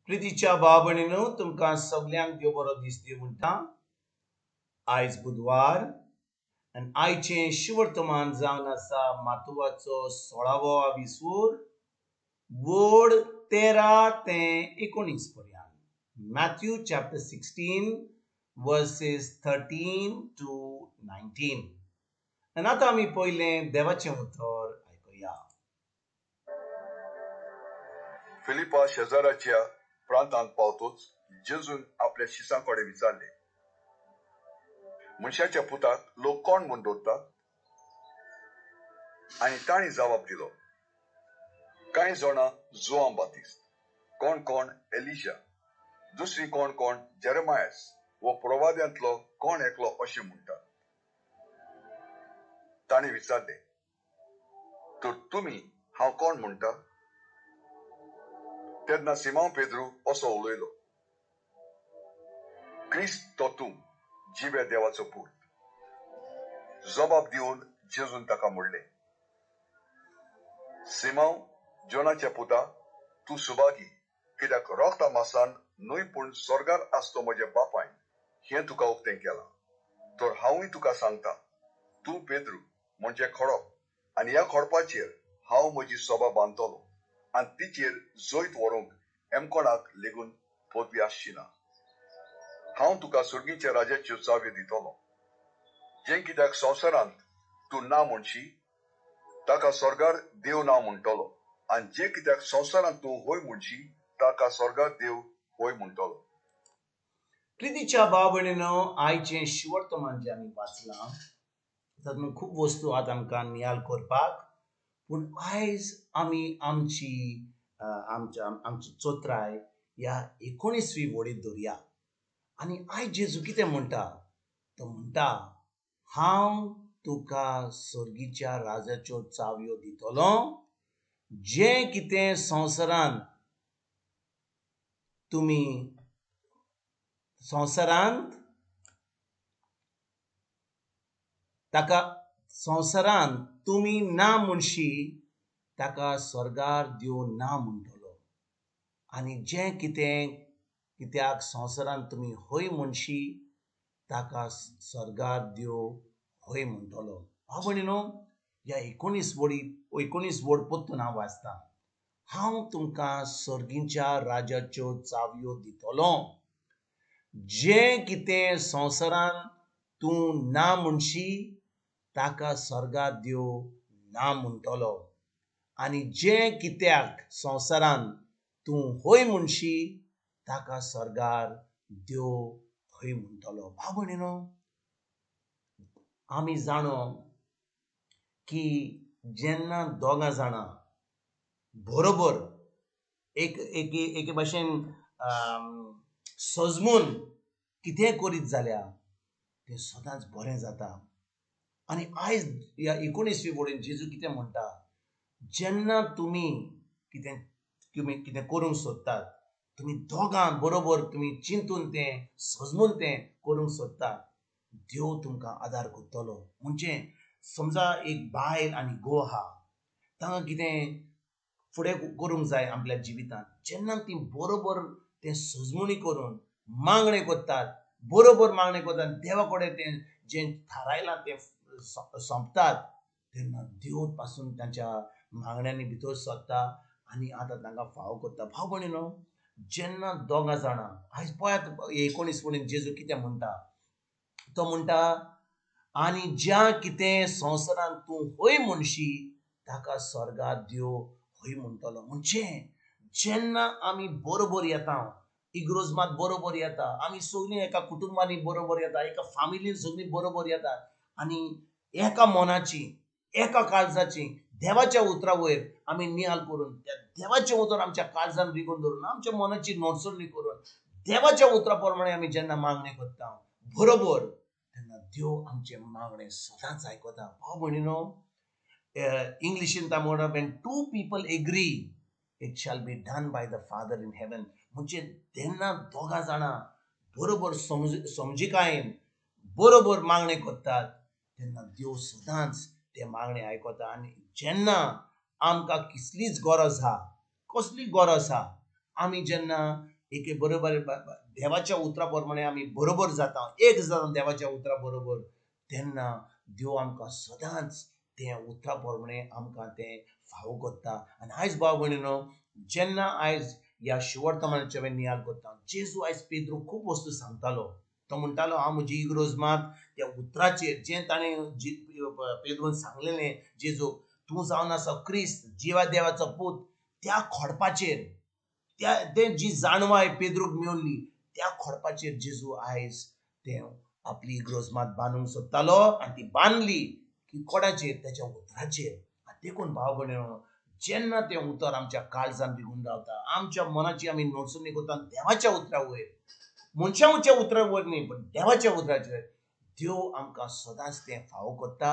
प्रितीच्या भाव भयणीनो, तुमकां सगल्यांक देव बरो दीस दिवं म्हणटा. आयज बुधवार आनी आयचें शिवर्तमान जावन आसा मातुवाचो 16वो विसूर वड 13 ते 19 पर्यंत. Matthew chapter 16 verses 13 to 19. आनी आतां आमी पयलें देवाचें उतर आयकुया. फिलिपा शेजाराच्या प्रांतांत पावतोच जेजून आपल्या शिसां कडेन विचारले, मनशाच्या पुताक लोक कोण म्हूण दवरतात? आनी तांणी जबाब दिलो, कांय जाणां जुआंव बातिस्त, कोण कोण एलिजा, दुसरी कोण कोण जेरेमायस वो प्रवाद्यांतलो कोण एकलो अशें म्हणटात. ताणें विचारले, तर तुमी हांव कोण म्हणटा? तेन्ना सिमांव पेद्रू असो उलयलो, क्रिस्त तो तूं, जिव्या देवाचो पूत. जबाब दिवन जेजून ताका म्हणलें, सिमांव जोनाच्या पुता, तूं सुभागी, कित्याक रोगता मासान न्हय पूण स्वर्गार आसतो म्हज्या बापायन हें तुका उक्तें केलां. तर हांवूय तुका सांगता, तूं पेद्रू म्हणजे खडप, आनी ह्या खडपाचेर हांव म्हजी सभा बांदतलो आनी तिचेर जैत व्हरूंक एमकोणाक लेगून पदवी आसची ना. हांव तुका सुर्गीच्या राजाच्यो चाव्यो दितलो. जें कित्याक संवसारांत तूं ना म्हणशी ताका स्वर्गार देव ना म्हणटलो, आनी जें कित्याक संवसारांत तूं हय म्हणशी ताका स्वर्गार देव हय म्हणटलो. प्रितीच्या भाव भयणीनो, आयचें शिवर्तमान जें आमी वाचलां तातूंत खूब वस्तू आतां आमकां नियाळ करपाक, पूण आयज आमी आमची आमची चोत्राय ह्या 19वी वडीत धरया. आनी आयज जेजू कितें म्हणटा? तो म्हणटा, हांव तुका सर्गीच्या राजाच्यो चावयो दितलो. जें कितें संवसारांत तुमी संवसारांत ताका संवसारांत तुमी ना म्हणशी ताका स्वर्गार देव ना म्हणटलो, आनी जें कितें कित्याक संवसारांत तुमी हय म्हणशी ताका स्वर्गार देव हय म्हणटलो. भाव भयणीनो, ह्या 19 वड परतून हांव वाचतां. हांव तुमकां सर्गीच्या राजाच्यो चावयो दितलो. जें कितें संवसारांत तूं ना म्हणशी ताका स्वर्गार देव ना म्हणटलो, आनी जें कित्याक संवसारांत तूं हय म्हणशी ताका स्वर्गार देव हय म्हणटलो. भाव भयणीनो, आमी जाणो की जेन्ना दोगां जाणां बरोबर एक एके भाशेन सजमून कितेंय करीत जाल्यार तें सदांच बरें जाता. आनी आयज ह्या 19वी वडीन जेजू कितें म्हणटा, जेन्ना तुमी कितें करूंक सोदतात, तुमी दोगां बरोबर तुमी चिंतून तें सजमून तें करूंक सोदतात, देव तुमकां आदार करतलो. म्हणजे समजा एक बायल आनी घोव आहा, तांकां कितें फुडें करूंक जाय आपल्या जिवितांत, जेन्ना ती बरोबर तें सजमणी करून मागणें करतात, बरोबर मागणें करतात, देवा कडेन तें जें थारायलां तें सोंपतात, तेन्ना देव पासून तांच्या मागण्यांनी भितर सरता आनी आतां तांकां फावो करता. भाव भयणीनो, जेन्ना दोगां जाणां आयज पळयात 19 वडीन जेजू कितें म्हणटा, तो म्हणटा, आनी ज्या कितें संवसारांत तूं हय म्हणशी ताका स्वर्गार देव हय म्हणटलो. म्हणजे जेन्ना आमी बरोबर येता, इग्रोज मात बरोबर येता, आमी सगळीं एका कुटुंबांनी बरोबर येता, एका फामिलीन सगळीं बरोबर येता, आनी एका मनाची एका काळजाची देवाच्या उतरा वयर आमी नियाळ करून त्या देवाचें उतर आमच्या काळजान रिगून धरून आमच्या मनाची नोटसणी करून देवाच्या उतरा प्रमाणे आमी जेन्ना मागणें करता बरोबर, तेन्ना देव आमचें मागणें सदांच आयकता. भाव भयणीनो, इंग्लिशीन ता म्हणटा, when two people agree it shall be done by the father in heaven. म्हणजे तेन्ना दोगां जाणां बरोबर समजिकायेन बरोबर मागणें करतात तेन्ना देव सदांच ते मागणें आयकता. आनी जेन्ना आमकां कसलीच गरज आहा, कसली गरज आहा, आमी जेन्ना एके बरोबर देवाच्या उतरा प्रमाणे आमी बरोबर जाता, एक जाता देवाच्या उतरा बरोबर, तेन्ना देव आमकां सदांच तें उतरा प्रमाणे आमकां तें फावो करता. आनी आयज भाव भयणीनो, जेन्ना आयज ह्या शिवर्तमानाचे हांवें नियाळ करता, जेजू आयज पेद्रू खूब वस्तू सांगतालो. तो म्हणटालो हांव म्हजी इगरोज मात त्या उतराचेर जें ताणें पेद्रून सांगलेलें जेजूक, तूं जावन आसा क्रिस्त जिवा देवाचो पूत, त्या खोडपाचेर त्या तें जी जाणवाय पेद्रूक मेवली त्या खोडपाचेर जेजू आयज तें आपली इगरोज मात बांदूंक सोदतालो. आनी ती बांदली की कोणाचेर? तेच्या उतराचेर. आनी देखून भाव भयणीनो, जेन्ना तें उतर आमच्या काळजान रिगून रावता, आमच्या मनाची आमी नोटसणी करता देवाच्या उतरा वयर, मनशाच्या उतरा वयर न्ही पण देवाच्या उतराचेर, देव आमकां सदांच तें फावो करता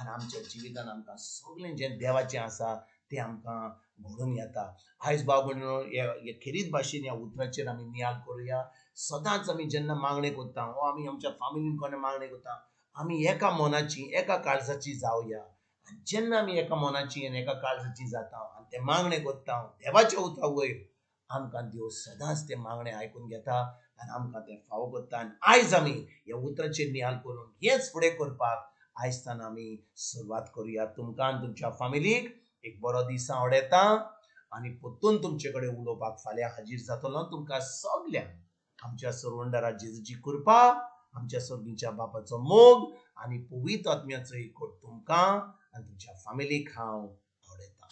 आनी आमच्या जिवितान आमकां सगळें जें देवाचें आसा तें आमकां घडून येता. आयज भाव भयणीनो, ह्या खेरीत भाशेन ह्या उतराचेर आमी नियाळ करुया. सदांच आमी जेन्ना मागणें करता वो आमी आमच्या फामिलीन कोणें मागणें करता, आमी एका मनाची एका काळजाची जावया. आनी जेन्ना आमी एका मनाची आनी एका काळजाची जाता आनी तें मागणें करता देवाच्या उतरा वयर, आमकां देव सदांच तें मागणें आयकून घेता आनी आमकां तें फावो करता. आनी आयज आमी ह्या उतराचेर नियाळ करून हेंच फुडें करपाक आयजतान आमी सुरवात करुया. तुमकां आनी तुमच्या फामिलीक एक बरो दीस हांव आवडयता आनी परतून तुमचे कडेन उलोवपाक फाल्यां हाजीर जातलो. तुमकां सगल्यांक आमच्या सरवंडरा जेजूची कृपा, आमच्या सर्गीच्या बापाचो मोग आनी पवित्र आत्म्याचो एकवट तुमकां आनी तुमच्या फामिलीक हांव आवडयता.